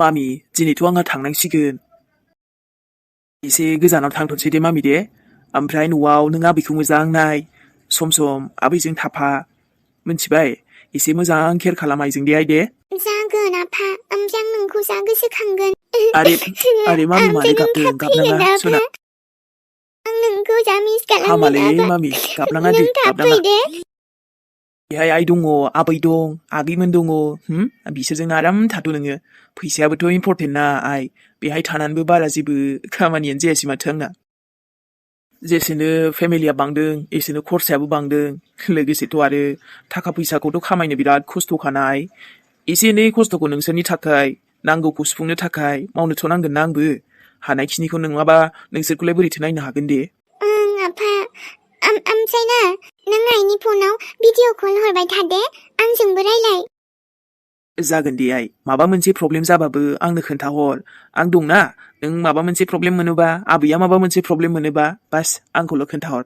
Mummy दिनैथ' आंहा थांनांसिगोन एसे गोजानाव थांथ'नोसै दे मामि दे ओमफ्राय न'आव नों आबैखौ मोजां नाय सम सम आबैजों थाफा मिन्थिबाय एसे मोजां केयार खालाम आइजों दे आइ दे जागोन आफा ओमफ्राय आं नोंखौ जा गोसोखांगोन आरे मामि मानो गाबदों गाबनाङा सना आं नोंखौ जा मिस खालामगोन हामालै आफा मामि गाबनाङा दे नों थाफै दे बेहाय आइ दङ आबै दं आगैमोन दङ बिसोरजों आराम थाथ' नोङो फैसायाबोथ' इम्परटेन्ट ना आइ बेहाय थानानैबो बारा जेबो खामानियानो जायासै माथो आंना जेसेनो फेमिलिया बांदों एसेनो खरसायाबो बांदों लोगोसेथ' आरो थाखा फैसाखौथ' खामायनो बिराद खस्थ'खानाय एसे एनै खस्थ'खौ नोंसोरनि थाखाय नांगौखौ सुफुंनो थाखाय मावनोथ' नांगोन ना आंबो हानायखिनिखौ नङाबा नोंसोरखौलाय बोरैथो नायनो हागोन दे आफा ओमफ्राय ना नों आइनि फनाव भिडिअ कल हरबाय थादे आंजोंबो रायलाय जागोन दे आइ माबा मोनसे प्रब्लेम जाबाबो आंनो खोन्थाहर आं दंना नों माबा मोनसे प्रब्लेम मोनोबा आबैया माबा मोनसे प्रब्लेम मोनोबा बास आंखौल' खोन्थाहर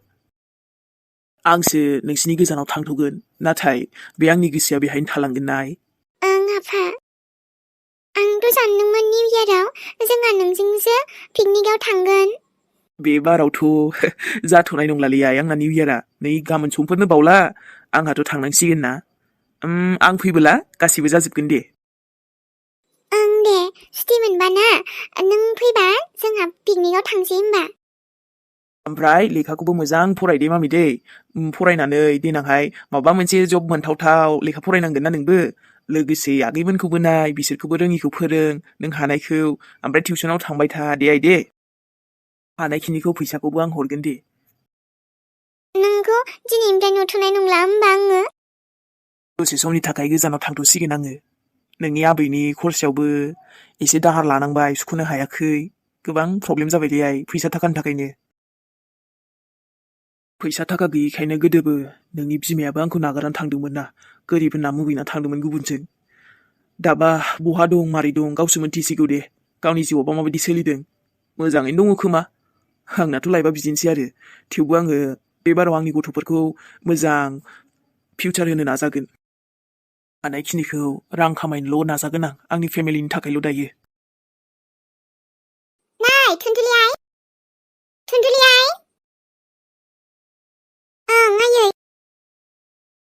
आंसो नोंसिनि गोजानाव थांथ'गोन नाथाय बे आंनि गोसोआ बेहायनो थालांगोन ना आइ आफा आंथ' सानदोंमोन निउ इयाराव जोंहा नोंजोंसो पिकनिकआव थांगोन बे बारावथ' जाथ'नाय नंलालै आइ आंना निउ इयारा नै गाबोन समफोरनो बावला आंहाथ' थांनांसिगोन ना आं फैबोला गासिबो जाजोबगोन दे दे सुटि मोनबा ना नों फैबा जोंहा पिकनिकआव थांसै होमबा ओमफ्राय लेखाखौबो मोजां फरायदे मामि दै फरायनानै देनांहाय माबा मोनसे जब मोनथावथाव लेखा फरायनांगोन ना नोंबो लोगोसे आगैमोनखौबो नाय बिसोरखौबो रोङिखौ फोरों नों हानायखौ ओमफ्राय टिउसनाव थांबाय था दे आइ दे हानायखिनिखौ फैसाखौबो आं हरगोन दे नोंखौ दिनैनिफ्राय नुथ'नाय नंला होमबा आङो दसे समनि थाखाय गोजानाव थांथ'सिगोन आङो नोंनि आबैनि खरसायावबो एसे दाहार लानांबाय सुख'नो हायाखै गोबां प्रब्लेम जाबाय दे आइ फैसा थाखानि थाखायनो फैसा थाखा गैयिखायनो गोदोबो नोंनि बिमायाबो आंखौ नागारनानै थांदोंमोन ना गोरिब होनना मुगैना थांदोंमोन गुबुनजों दाबा बहा दं मारै दं गावसो मोनथिसिगौ दे गावनि जिउआवबा माबायदि सोलिदों मोजाङैनो दङ खोमा आंनाथ' लाइफआ बिदिनोसै आरो थेवबो आङो बे बाराव आंनि गथ'फोरखौ मोजां फिउचार होनो नाजागोन हानायखिनिखौ रां खामायनोल' नाजागोन आं आंनि फेमिलिनि थाखायल' दायो नाय थुनथुलि आइ आयै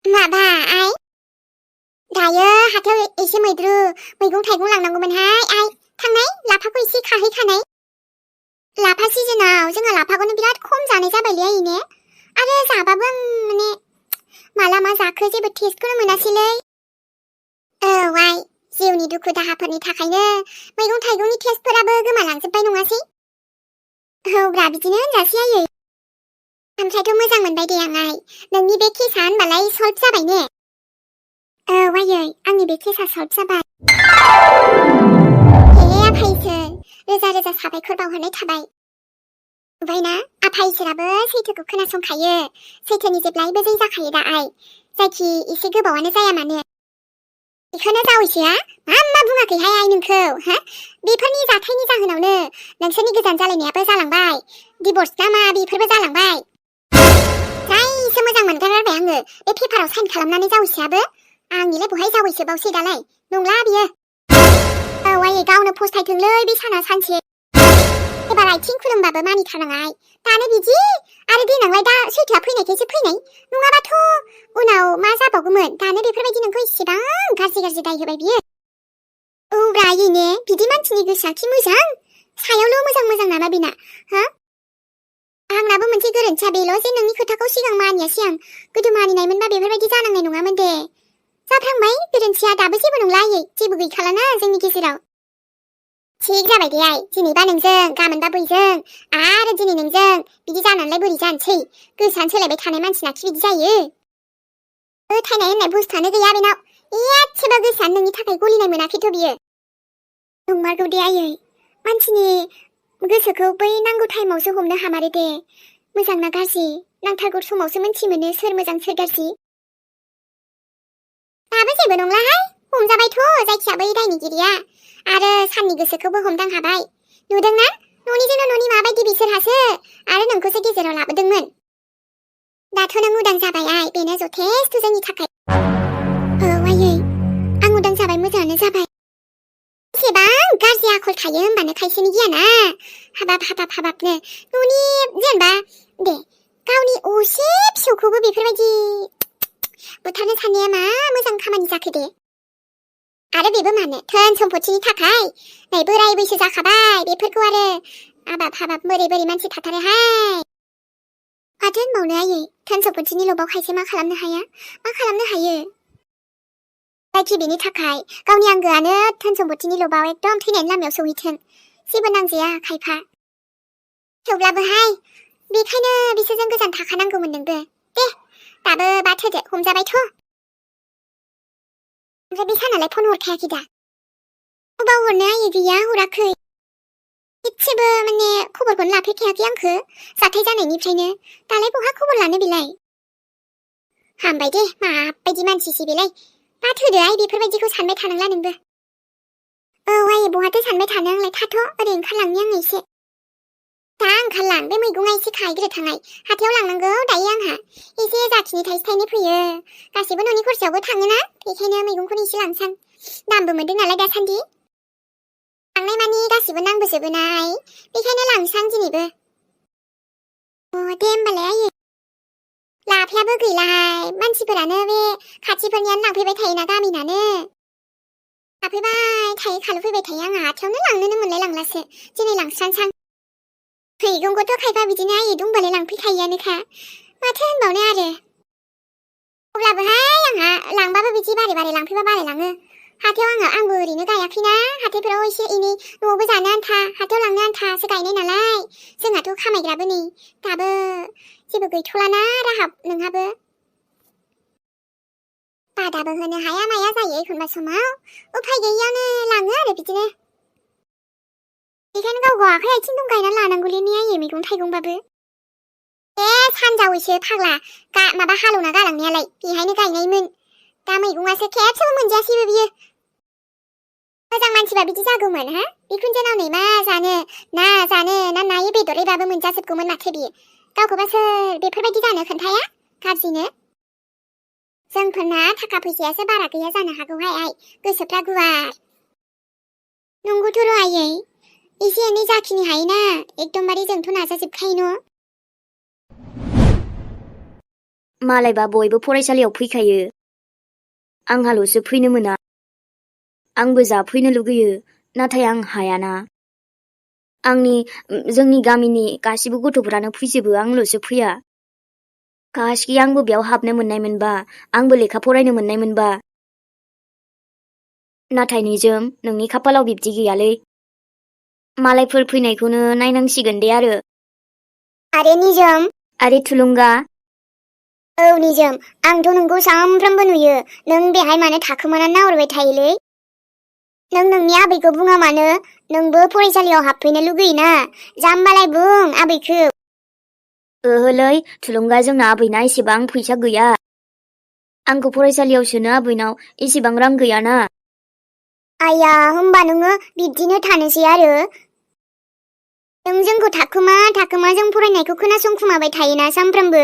माबा आइ दायो हाथायाव एसे मैगं थाइगं लांनांगौमोनहाय आइ थांनाय लाफाखौ एसे खाहैखानाय लाफा सिजोनाव जोंहा लाफाखौनो बिराद खम जानाय जाबायलै आइ ने आरो जाबाबो आं माने माला मा जाखो जेबो टेस्टखौनो मोनासैलै औ आइ जिउनि दुखु दाहाफोरनि थाखायनो मैगं थाइगंनि टेस्टफोराबो गोमालांजोब्बाय नङासै औब्रा बिदिनो होनजासै आयै ओमफ्रायथ' मोजां मोनबाय दे आं आइ नोंनि बे केसा होनबालाय सल्भ जाबाय ने औ आयै आंनि बे केसा सल्भ जाबाय हे आफा इसोर रोजा रोजा साबायखर बावहरनाय थाबाय ओमफ्रायना आफा इसोराबो सैथोखौ खोनासंखायो सैथोनि जेब्लायबो जै जाखायो दा आइ जायखि एसे गोबावानो जाया मानो बेखौनो जावैसोआ मा बुङाखैहाय आइ नोंखौ बेफोरनि जाथायनि जाहोनावनो नोंसोरनि गोजान जालायनायाबो जालांबाय डिभर्स ना मा बेफोरबो जालांबाय जायसो मोजां मोनगारबाय आङो बे पेपाराव साइन खालामनानै जावैसोआबो आंनिलाय बहाय जावैसोबावसै दालाय नंला बियो औ आयै गावनो फस्थायथोंलै बे साना सानसे एबार आथिं खुलुमबाबो मानिथारनाङा आइ दानो बिदि आरो देनांलाय दा सैथोआ फैनायखायसो फैनाय नङाबाथ' उनाव मा जाबावगौमोन दानो बेफोरबायदि नोंखौ इसेबां गाज्रि दाय होबाय बियो औब्रा आयै ने बिदि मानसिनि गोसोआ खि मोजां सायावल' मोजां नामा बेना आंनाबो मोनसे गोरोन्थिया बेल' जे नोंनि खोथाखौ सिगां मानियासै आं गोदो मानिनायमोनबा बेफोरबायदि जानांनाय नङामोन दे जाफ्लांबाय गोरोन्थिया दाबो जेबो नंला आयै जेबो गैखालाना जोंनि गेजेराव थिग जाबाय दे आइ दिनैबा नोंजों गाबोनबा बैजों आरो दिनै नोंजों बिदि जानानैलाय बोरै जानोसै गोसोआनो सोलायबाय थानाय मानसिनाखि बिदि जायो फोथायनाय होननाय बुस्थुआनो गैया बेनाव एसेबो गोसोआनो नोंनि थाखाय गलिनाय मोनाखैथ' बियो नंमारगौ दे आयै मानसिनि गोसोखौ बै नांगौ टाइमावसो हमनो हामारो दे मोजां ना गाज्रि नांथारगौ समावसो मोनथि मोनो सोर मोजां सोर गाज्रि दाबो जेबो नंलाहाय हमजाबायथ' जायखिया बै दायनिगिरिया आरो साननि गोसोखौबो हमदां हाबाय नुदोंना न'निजोंनो न'नि माबायदि बिसोरहासो आरो नोंखौसो गेजेराव लाबोदोंमोन दाथ' नों उदां जाबाय आइ बेनो जथेस्थ' जोंनि थाखाय औ आयै आं उदां जाबाय मोजाङानो जाबाय बेसेबां गाज्रि आखल थायो होनबानो खायसेनि गियाना हाबाबनो न'नि जेनेबा दे गावनि असे फिसौखौबो बेफोरबायदि बुथारनो साननाया मा मोजां खामानि जाखो दे आरो बेबो मानो धोन सम्पथिनि थाखाय नै बोराय बैसो जाखाबाय बेफोरखौ आरो हाबाब बोरै मानसि थाथारोहाय माथो होनबावनो आयै धोन सम्पथिनि लबाव खायसे मा खालामनो हायो जायखि बेनि थाखाय गावनि आंगोआनो धोन सम्पथिनि लबाव एकदम थैनायनि लामायाव सौहैथों जेबो नांजाया खायफा थेवब्लाबोहाय बेखायनो बिसोरजों गोजान थाखानांगौमोन नोंबो दे दाबो बाद होदो हमजाबायथ' ओमफ्राय बे सानालाय फन हरखायाखै दा अबाव हरनो आयै गैया हराखै इसेबो माने खबरखौनो लाफेरखायाखै आंखो जाथाय जानायनिफ्रायनो दालाय बहा खबर लानो बेलाय हामबाय दे माबायदि मानसिसै बेलाय बाद होदो आइ बेफोरबायदिखौ सानबाय थानांला नोंबो औ आयै बहाथो सानबाय थानो आंलाय थाथ' ओरै ओंखारलांनि आङो एसे दा ओंखारलां बे मैगङा एसे खाहैग्रो थांनाय हाथायाव लांनांगौ दायो आंहा एसे जाखिनि थाइसे थाइनै फैयो गासैबो न'नि खरसायावबो थाङोना बेखायनो मैगंखौनो एसे लांसां दामबो मोनदों नालाय दासान्दि लांनाय मानि गासिबो नांबोजोबो नाय बेखायनो लांसां दिनैबो दे होमबालाय आयै लाफायाबो गैलाहाय मानसिफोरानो बे खाथिफोरनियानो लांफैबाय थायोना गामिनानो लाफैबाय थायो खालुफैबाय थायो आंहा हाथायावनो लांनोनो मोनलाय लांलासो दिनै लांस्रांसां मैगंखौथ' खायफा बिदिनो आयै दंबालाय लांफैखायोआनोखा माथो होनबावनो आरो अब्लाबोहाय आंहा लांबाबो बिदि बारे लांफैबा बालायलाङो हाथायाव आंबो ओरैनो गायाखैना हाथायफोराव एसे एनै न'आवबो जानो आन्था हाथायाव लांनो आन्थासो गायनाय नालाय जोंहाथ' खामायग्राबो नै दाबो जेबो गैथ'लाना राहा नोंहाबो बादाबो होनो हाया माया जायो एखनबा समाव उफाय गैयियावनो लाङो आरो बिदिनो बेखायनो गाव आखाइ आथिं दं गायनानै लानांगौलै ने आयै मैगं थाइगंबाबो सानजावैसो फाग्ला माबा हालौना गालांनायालाय बेहायनो गायनायमोन दा मैगंआसो खेबसेबो मोनजायासैबो बियो मोजां मानसिबा बिदि जागौमोन हा बिखुनजोनाव नै मा जानो ना नायै बेदरैबाबो मोनजाजोबगौमोन माथो बियो गावखौबा सोर बेफोरबायदि जानो खोन्थाया गाज्रिनो जोंफोरना थाखा फैसायासो बारा गैया जानो हागौहाय आइ गोसोफ्रा गुवार नंगौथ' र' आयै एसे एनै जाखिनि हायोना एकदमबारे जोंथ' नाजाजोबखायो न' मालायबा बयबो फरायसालियाव फैखायो आंहाल'सो फैनो मोना आंबो जाफैनो लुगैयो नाथाय आं हायाना जोंनि गामिनि गासिबो गथ'फोरानो फैजोबो आंल'सो फैया काशकि आंबो बेयाव हाबनो मोननाय मोनबा आंबो लेखा फरायनो मोननाय मोनबा नाथाय निजोम नोंनि खाफालाव बिब्दि गैयालै मालायफोर फैनायखौनो नायनांसिगोन दे आरो निजोम आरे थुलुंगा औ निजोम आंथ' नोंखौ सामफ्रामबो नुयो नों बेहाय मानो थाखोमानानै नाहरबाय थायोलै नों नोंनि आबैखौ बुङा मानो नोंबो फरायसालियाव हाबफैनो लुगैयोना जाम्बालाय बुं आबैखौ ओहोलै थुलुंगा जोंना आबैना एसेबां फैसा गैया आंखौ फरायसालियाव सोनो आबैनाव एसेबां रां गैयाना आया होमबा नोङो बिब्दिनो थानोसै आरो नों जोंखौ थाखोमा जों फरायनायखौ खोनासंखुमाबाय थायोना सामफ्रामबो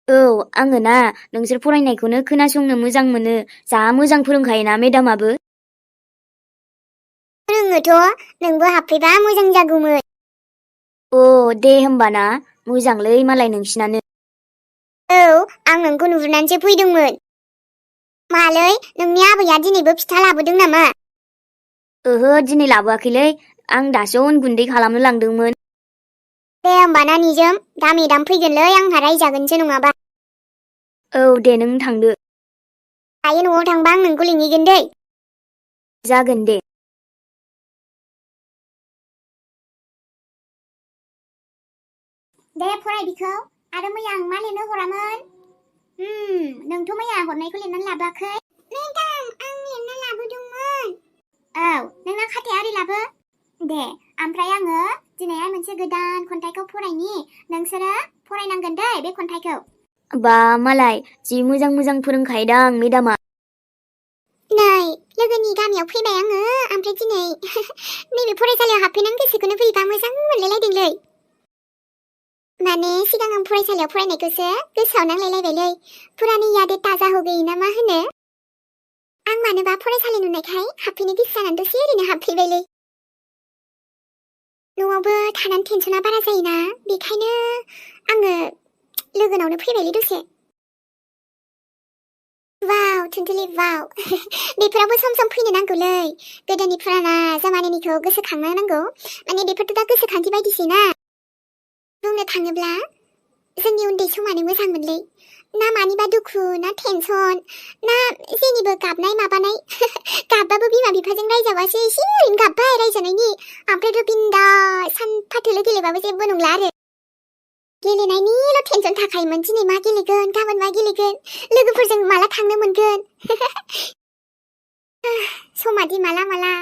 औ आङो ना नोंसोर फरायनायखौनो खोनासंनो मोजां मोनो जा मोजां फोरोंखायोना मेडामाबो फोरोङोथ' नोंबो हाबफैबा मोजां जागौमोन दे होमबाना मोजांलै मालाय नोंसिनानो औ आं नोंखौ नुहुरनानैसो फैदोंमोन मालै नोंनि आबैया दिनैबो फिथा लाबोदों नामा ओहो दिनै लाबोआखैलै आं दासो अन गुन्दै खालामनो लांदोंमोन दे होमबाना निजोम दा मेदाम फैगोनलै आंहा रायजागोनसो नङाबा औ दे नों थांदो दायो न'आव थांबा आं नोंखौ लिंहैगोन दै जागोन दे फराय बिखौ आरो मैया आं मा लिरनो हरामोन नोंथ' मैया हरनायखौ लिरनानै लाबोआखै मेदाम आं लिरना लाबोदोंमोन औ नोंना खाथाया ओरै लाबो दे ओमफ्राय आङो दिनैहाय मोनसे गोदान खन्थाइखौ फरायनि नोंसोरो फरायनांगोन दै बे खन्थाइखौ बा मालाय जि मोजां फोरोंखायोदां मेदामा नै लोगोनि गामियाव फैबाय आङो ओमफ्राय दिनै नैबे फरायसालियाव हाबफैनानै गोसोखौनो बोरैबा मोजां मोनलायलायदोंलै माने सिगां आं फरायसालियाव फरायनायखौसो गोसोआव नांलायलायबायलै फुरानी यादें ताजा हो गई ना मा होनो आं मानोबा फरायसालि नुनायखाय हाबफैनो गोसो जानानै दसे ओरैनो हाबफैबायलै। न'आवबो थानानै टेनसना बारा जायोना, बेखायनो आङो लोगोनावनो फैबायलै दसे। वाव थुनथुलि वाव बेफोरावबो सम सम फैनो नांगौलै। गोदोनि फुराना जामानानिखौ गोसोखांनो नांगौ। माने बेफोरथ' दा गोसोखांथि बायदिसोना। बुंनो थाङोब्ला जोंनि उन्दै समानो मोजांमोनलै। ना मानिबा दुखु ना टेनसन ना जेनिबो गाबनाय माबानाय गाबबाबो बिमा बिफाजों रायजाबासो एसे ओरैनो गाबबाय रायजानायनि, ओमफ्रायथ' बिन्दास सानफा थोलो गेलेबाबो जेबो नंला आरो। गेलेनायनिल' टेनसन थाखायोमोन, दिनै मा गेलेगोन गाबोन मा गेलेगोन लोगोफोरजों माला थांनो मोनगोन समादि माला माला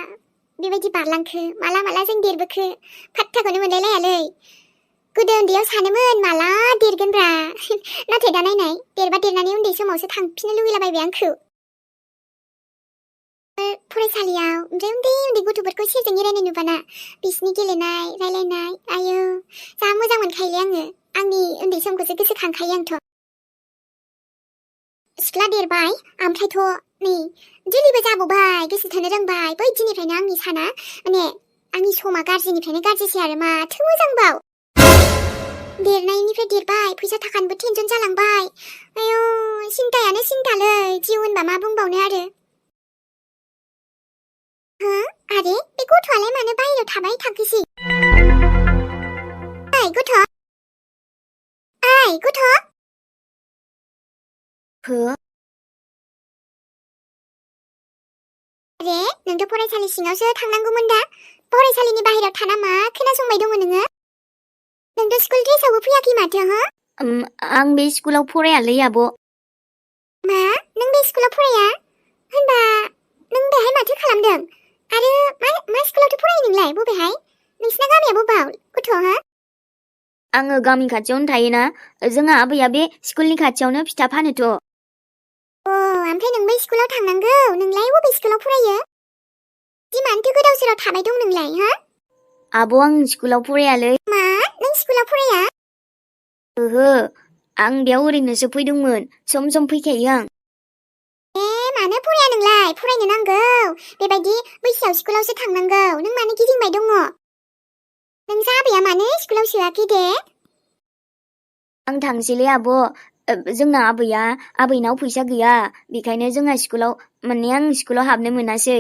बेबायदि बारलांखो, माला माला जों देरबोखो फात्ताखौनो मोनलायलायालै। गोदो उन्दैयाव सानोमोन माला देरगोनब्रा नाथाय दा नायनाय देरबा देरनानै उन्दै समावसो थांफिननो लुगैलाबायबाय आंखौ। फरायसालियाव ओमफ्राय उन्दै उन्दै गथ'फोरखौ सेरजों एरायनाय नुबाना बिसिनि गेलेनाय रायलायनाय आयौ जा मोजां मोनखायोलै आङो। आंनि उन्दै समखौसो गोसोखांखायो आंथ'। सिख्ला देरबाय ओमफ्रायथ' नै जुलिबो जाबावबाय, गोसो थोनो रोंबाय। बै दिननिफ्रायनो आंनि साना माने आंनि समा गाज्रिनिफ्रायनो गाज्रिसै आरो माथो मोजांबाव। देरनायनिफ्राय देरबाय, फैसा थाखानिबो टेनसन जालांबाय। आयौ सिन्थायानो सिन्थालै, जिउ होनबा मा बुंबावनो आरो। हो आरे बे गथ'आलाय मानो बाहेरायाव थाबाय थाखोसै? ओइ गथ' ओइ गथ' हो? आरे नोंथ' फरायसालि सिङावसो थांनांगौमोन दा। फरायसालिनि बाहेरायाव थाना मा खोनासंबाय दङ नोङो? नोंथ' स्कुल ड्रेसावबो फैयाखै माथो हो? आं बे स्कुलाव फरायालै आब'। मा? नों बे स्कुलाव फराया? होनबा नों बेहाय माथो खालामदों? आरो मा स्कुलावथो फरायो नोंलाय? बबेहाय? नोंसिना गामिया बबाव गथ' हो? आङो गामि खाथियावनो थायोना, जोंहा आबैया बे स्कुलनि खाथियावनो फिथा फानोथ'। ओमफ्राय नों बै स्कुलाव थांनांगौ, नोंलाय बबे स्कुलाव फरायो? मानोथो गोदाव सोराव थाबाय दं नोंलाय हो? आब' आं स्कुलाव फरायालै। मा? नों स्कुलाव फराया? ओहो, आं बेयाव ओरैनोसो फैदोंमोन, सम सम फैखायो आं। मानो फराया नोंलाय? फरायनो नांगौ। बेबायदि बैसोआव स्कुलावसो थांनांगौ। नों मानो गिदिंबाय दङ? नों जाबाया मानो स्कुलाव सोआखै दे? आं थांसैलै आब', जोंना आबैनाव फैसा गैया, बेखायनो जोंहा आं स्कुलाव हाबनो मोनासै।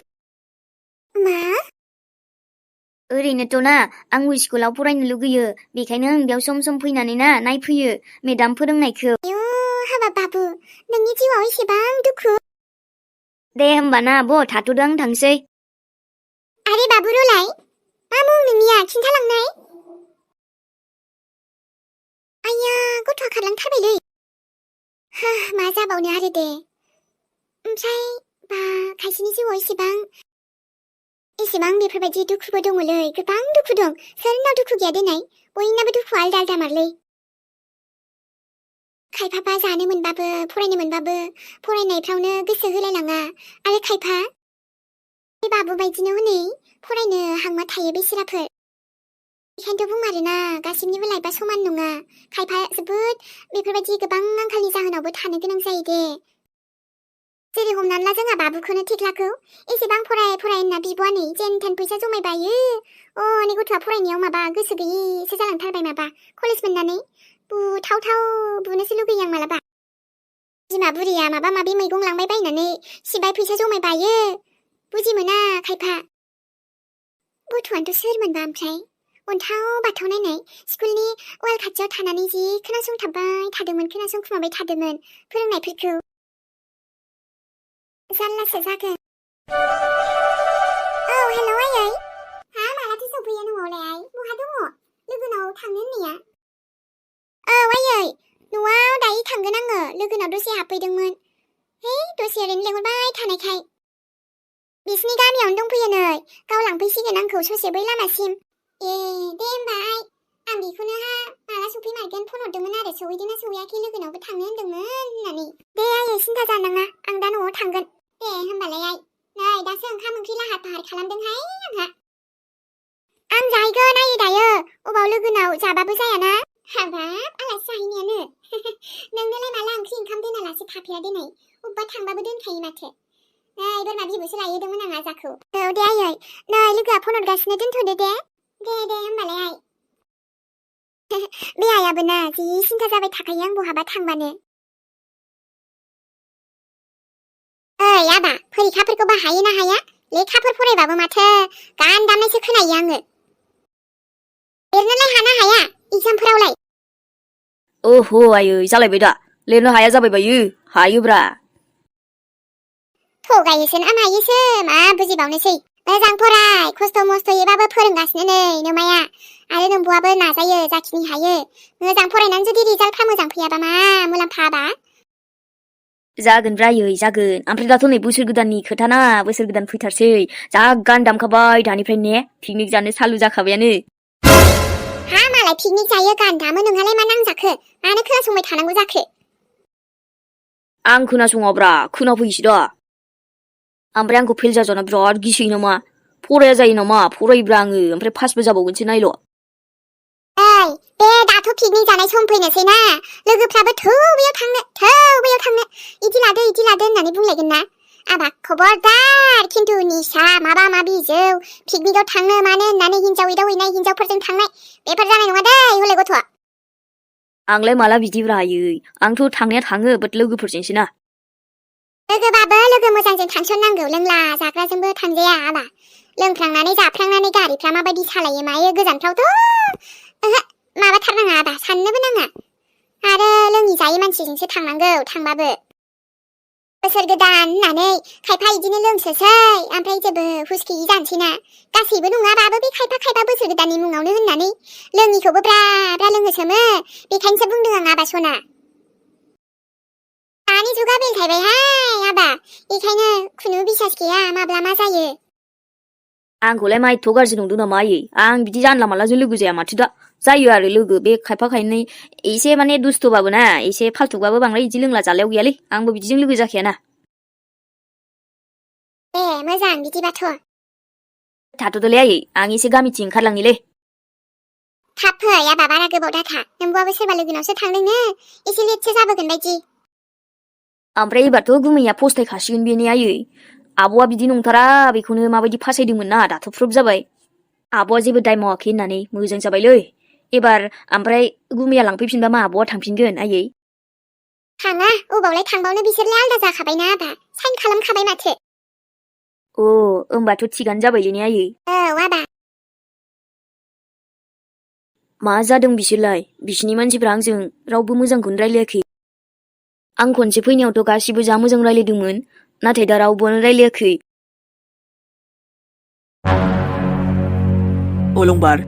मा? ओरैनोथ' ना आंबो स्कुलाव फरायनो लुगैयो, बेखायनो आं बेयाव सम सम फैनानै नायफैयो मेदाम फोरोंनायखौ। आयौ हाबाब बाबु, नोंनि जिउआव एसेबां दुखु? दे होमबाना आब' थाथ'दो, आं थांसै। आरे बाबु रलाय, मा मुं नोंनिया खिन्थालांनाय? आइया गथ'आ खारलांथारबायलै। मा जाबावनो आरो दे। ओमफ्राय बा खायसेनि जिउआव एसेबां बेफोरबायदि दुखुबो दङलै, गोबां दुखु दं। सोरनाव दुखु गैया देनाय? बयनाबो दुखुआ आलदा आलदा मारलै। खायफाबा जानो मोनबाबो फरायनो मोनबाबो फरायनायफ्रावनो गोसो होलायलाङा, आरो खायफा बे बाबु बायदिनो हनै फरायनो हांमा थायो बेसोराफोर। बेखायनोथ' बुंमारोना गासिबनिबो लाइफआ समान नङा। खायफा जोबोद बेफोरबायदि गोबां आंखालनि जाहोनावबो थानो गोनां जायो दे। जेरै हमनानै ला जोंहा बाबुखौनो थेख्लाखौ एसेबां फराय होनना बिब'आ नै जेन थेन फैसा जमायबायो। नै गथ'आ फरायनायाव माबा गोसो गैयिसो जालांथारबाय, माबा कलेज मोननानै बुथाव बुनोसो लुगैयो आं मालाबा। बिमा बुरिया माबा माबि मैगं लांबाय बायनानै सिबाय फैसा जमायबायो, बुजि मोना खायफा। गथ'आनोथ' सोरमोनबा ओमफ्राय अन्थाव बाथाव नायनाय स्कुलनि वाल खाथियाव थानानै जि खोनासंथाबबाय थादोंमोन, खोनासंखुमाबाय थादोंमोन फोरोंनायफोरखौ। जारलासो जागोन। औ हेलौ आयै। मालाथो सफैयो न'आवलाय आइ? बहा दङ? लोगोनाव थांनो होननाया? औ आयै, न'आव दायो थांगोन आङो। लोगोनाव दसे हाबफैदोंमोन। दसे ओरैनो लेंहरबाय थानायखाय। बिसिनि गामियावनो दंफैयो नै, गाव लांफैसिगोन आंखौ ससे बै लामासिम। दे होमबा आइ, आं बेखौनो माला सफैमारगोन फन हरदोंमोन आरो, सहैदोंना सहैयाखै लोगोनावबो थांनो होनदोंमोन होननानै। दे आयै सिन्था जानाङा, आं दा न'आव थांगोन। दे होमबालाय आइ, नै दासो ओंखाम ओंख्रि लाहार फाहार खालामदोंहाय आंहा। आं जाहैगोन आयै दायो, अबाव लोगोनाव जाबाबो जायाना। हाबाब आलासि जाहैनायानो नोंनोलाय माला ओंख्रि ओंखाम दोनालासे थाफेरा देनाय? अब्बा थांबाबो दोनखायो माथो। बोरमा बिबुसो लायदोंमोन आं आजाखौ। औ दे आयै, नै लोगोआ फन हरगासिनो दोनथ'दो दे। दे होमबालाय आइ। बे आइयाबो ना जि सिन्था जाबाय थाखायो आं बहाबा थांबानो। ओइ आबा, फरिखाफोरखौ बाहायो ना हाया? लेखाफोर फरायबाबो माथो गान दामनायसो खोनायो आङो। लिरनोलाय हाना हाया एग्जामफोरावलाय? ओहो आयै जालायबाय दा लिरनो हाया जाबाय बायो हायोब्रा। थगायोसो ना मायोसो मा बुजिबावनोसै। मोजां फराय, खस्थ' मस्थ'यैबाबो फोरोंगासिनो नै नोमाया। आरो नोंबुआबो नाजायो जाखिनि हायो। मोजां फरायनानै जुदि रिजाल्टफ्रा मोजां फैयाबा मा मुलाम्फाबा? जागोनब्रा आयै जागोन। ओमफ्राय दाथ' नै बोसोर गोदाननि खोथा ना, बोसोर गोदान फैथारसै। जा गान दामखाबाय दानिफ्राय ने, पिकनिक जानो सालु जाखाबायानो। हा मालाय पिकनिक जायो गान दामो, नोंहालाय मा नांजाखो? मानो खोनासंबाय थानांगौ जाखो? आं खोनासङाब्रा, खोनाफैयोसो दा। ओमफ्राय आंखौ फेल जाजानो बिराद गिसोयो नामा? फराया जायो नामा? फरायोब्रा आङो, ओमफ्राय पासबो जाबावगोनसो नायल'। ओइ, बे दाथ' पिकनिक जानाय सम फैनोसै ना, लोगोफ्राबो थौ बैयाव थांनो, इदि लादो होननानै बुंलायगोन ना। आबा खबरदार खिन्थु निसा माबा माबि जौ पिकनिकआव थांनो मानो होननानै हिन्जाव एदावहैनाय, हिन्जावफोरजों थांनाय बेफोर जानाय नङा दै हले गथ'आ। आंलाय माला बिदिब्रा आयै, आंथ' थांनाया थाङो बाट लोगोफोरजोंसो ना। लोगोबाबो लोगो मोजांजों थांसननांगौ, लोंला जाग्राजोंबो थांजाया आबा। लोंफ्लांनानै जाफ्लांनानै गारिफ्रा माबायदि सालायो मायो गोजानफ्रावथ' ओहो माबाथारनाङा आबा, साननोबो नाङा। आरो लोङि जायै मानसिजोंसो थांनांगौ थांबाबो। बोसोर गोदान होननानै खायफा इदिनो लोंसोसै, ओमफ्राय जेबो हुस गैयि जानोसैना। गासैबो नङाबाबो बे खायफा बोसोर गोदाननि मुङावनो होननानै लोङिखौबो ब्रा लोङोसोमो। बेखायनोसो बुंदों आं आबा सना। दानि जुगा बेलथायबायहाय आबा, बेखायनो खुनु बिसास गैया माब्ला मा जायो। आंखौलाय मा एथ' गाज्रि नंदों नामा आयै? आं बिदि जानला मानलाजों लोगो जाया माथो दा। जायो आरो लोगो, बे खायफा खायनै एसे माने दुस्थ'बाबो ना, एसे फाल्थुबाबो बांद्राय इदि लोंला जालायाव गैयालै। आंबो बिदिजों लोगो जाखायाना। ए मोजां बिदिबाथ'। थाथ'दोलै आयै, आं एसे गामिथिं ओंखारलांनिलै। थाब फै आबा, बारा गोबाव दाथा। नोंबुआबो सोरबा लोगोनावसो थांदोंनो, एसे लेटसो जाबोगोन बायदि। ओमफ्राय एबारथ' गुमैया फस्थायखासिगोन बे ने आयै? आब'आ बिदि नंथारा बेखौनो माबायदि फासायदोंमोन ना, दाथ' प्रुफ जाबाय। आब'आ जेबो दाय मावाखै होननानै मोजां जाबायलै। एबार ओमफ्राय गुमैया लांफैफिनबा मा आब'आ थांफिनगोन आयै? थाङा, अबावलाय थांबावनो, बिसोरलाय आलदा जाखाबायना आबा, साइन खालामखाबाय माथो। अ, होमबाथ' थिगानो जाबायलै ने आयै? औ आबा। मा जादों बिसोरलाय? बिसिनि मानसिफ्रा आंजों रावबो मोजांखौनो रायलायाखै। आं खनसे फैनायावथ' गासिबो जा मोजां रायलायदोंमोन, नाथाय दा रावबोआनो रायलायाखै। अलंबार,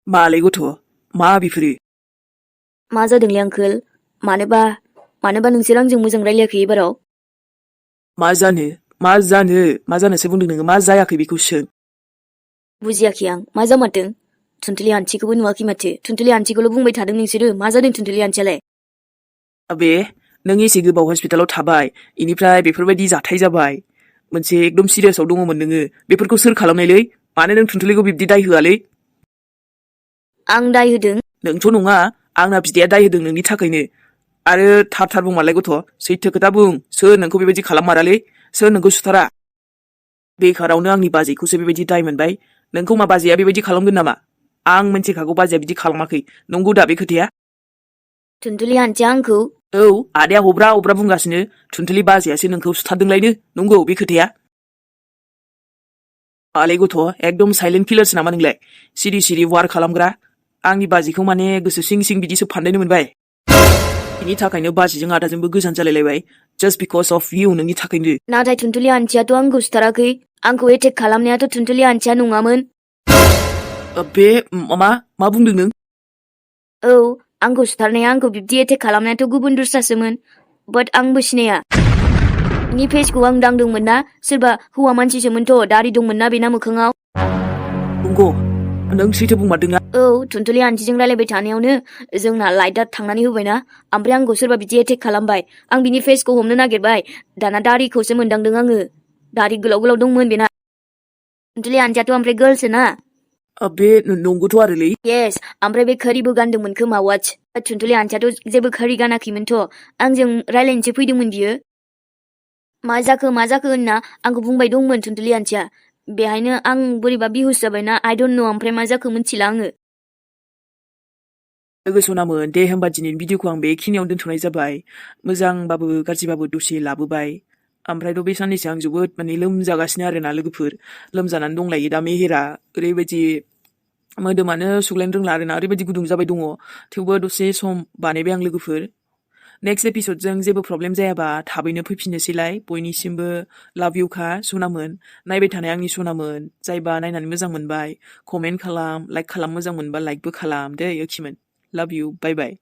मालाय गथ', मा बेफोरो? मा जादोंलै आंकोल? मानोबा नोंसोर आंजों मोजां रायलायाखै एबाराव? मा जानोसो बुंदों नोङो, मा जायाखै बेखौ सों। बुजियाखै आं, मा जामारदों? थुनथुलि आन्टिखौबो नुवाखै माथो, थुनथुलि आन्टिखौल' बुंबाय थादों नोंसोरो। मा जादों थुनथुलि आन्टियालाय? आबे, नों एसे गोबाव हस्पिटालाव थाबाय, इनिफ्राय बेफोरबायदि जाथाय जाबाय। मोनसे एकदम सिरियासआव दङमोन नोङो, बेफोरखौ सोर खालामनायलै? मानो नों थुनथुलिखौ बिब्दि दाय होआलै? आं दाय होदों? नोंथ' नङा, आंना बिदाया दाय होदों नोंनि थाखायनो। आरो थार बुंमारलाय गथ', सैथो खोथा बुं, सोर नोंखौ बेबायदि खालाममारालै? सोर नोंखौ सुथारा? बेखारावनो आंनि बाजैखौसो बेबायदि दाय मोनबाय। नोंखौ मा बाजैया बेबायदि खालामगोन नामा? आं मिन्थिखागौ बाजैया बिदि खालामाखै। नंगौ दा बे खोथाया? थुनथुलि आन्टिया आंखौ? औ, आदाया हब्रा बुंगासिनो, थुनथुलि बाजैयासो नोंखौ सुथारदोंलायनो। नंगौ बे खोथाया? आलै गथ', एकदम साइलेन्ट किलारसो नामा नोंलाय? सिरि वार खालामग्रा। आंनि बाजैखौ माने गोसो सिं बिदिसो फानदायनो मोनबाय। बिनि थाखायनो बाजैजों आदाजोंबो गोजान जालायलायबाय, जास्ट बिकज अफ इउ, नोंनि थाखायनो। नाथाय थुनथुलि आन्टियाथ' आंखौ सुथाराखै। आंखौ एटेक खालामनायाथ' थुनथुलि आन्टिया नङामोन। बे मा बुंदों नों? औ, आंखौ सुथारनाया, आंखौ बिब्दि एटेक खालामनायाथ' गुबुन दस्रासोमोन। बाट आंबो सिनाया। बिनि फेसखौ आं दांदोंमोन ना, सोरबा हौवा मानसिसोमोनथ', दारि दंमोन ना बेना मोखाङाव। नंगौ, नों सैथो बुंमारदों ना? औ, थुनथुलि आन्टिजों रायलायबाय थानायावनो जोंना लाइटआ थांनानै होबायना, ओमफ्राय आंखौ सोरबा बिदि एटेक खालामबाय। आं बिनि फेसखौ हमनो नागिरबाय, दाना दारिखौसो मोनदांदों आङो। दारि गोलाव दंमोन बेना। थुनथुलि आन्टियाथ' ओमफ्राय गार्लसो ना। बे नंगौथ' आरोलै। येस, ओमफ्राय बे घरिबो गानदोंमोन खोमा वाच। थुनथुलि आन्टियाथ' जेबो घरि गानाखैमोनथ', आंजों रायलायनोसो फैदोंमोन बियो। मा जाखो होनना आंखौ बुंबाय दंमोन थुनथुलि आन्टिया बेहायनो आं बोरैबा बिहुस जाबायना आइ डन्ट नो ओमफ्राय मा जाखो मिथिला आङो लोगो सनामोन दे होमबा दिनैनि भिडिअखौ आं बेखिनियाव दोनथ'नाय जाबाय मोजांबाबो गाज्रिबाबो दसे लाबोबाय ओमफ्रायथ' बे साननैसो आं जोबोद माने लोमजागासिनो आरोना लोगोफोर लोमजानानै दंलायो दा मेहेरा ओरैबायदि मोदोमानो सुग्लायनो रोंला आरोना ओरैबायदि गुदुं जाबाय दङ थेवबो दसे सम बानायबाय आं लोगोफोर नेक्स्ट एपिसडजों जेबो प्रब्लेम जायाबा थाबैनो फैफिननोसैलाय बयनिसिमबो लाभ इउखा सनामोन नायबाय थानाय आंनि सनामोन जायबा नायनानै मोजां मोनबाय कमेन्ट खालाम लाइक खालाम मोजां मोनबा लाइकबो खालाम दै ओखिमोन लाभ इउ बाय बाय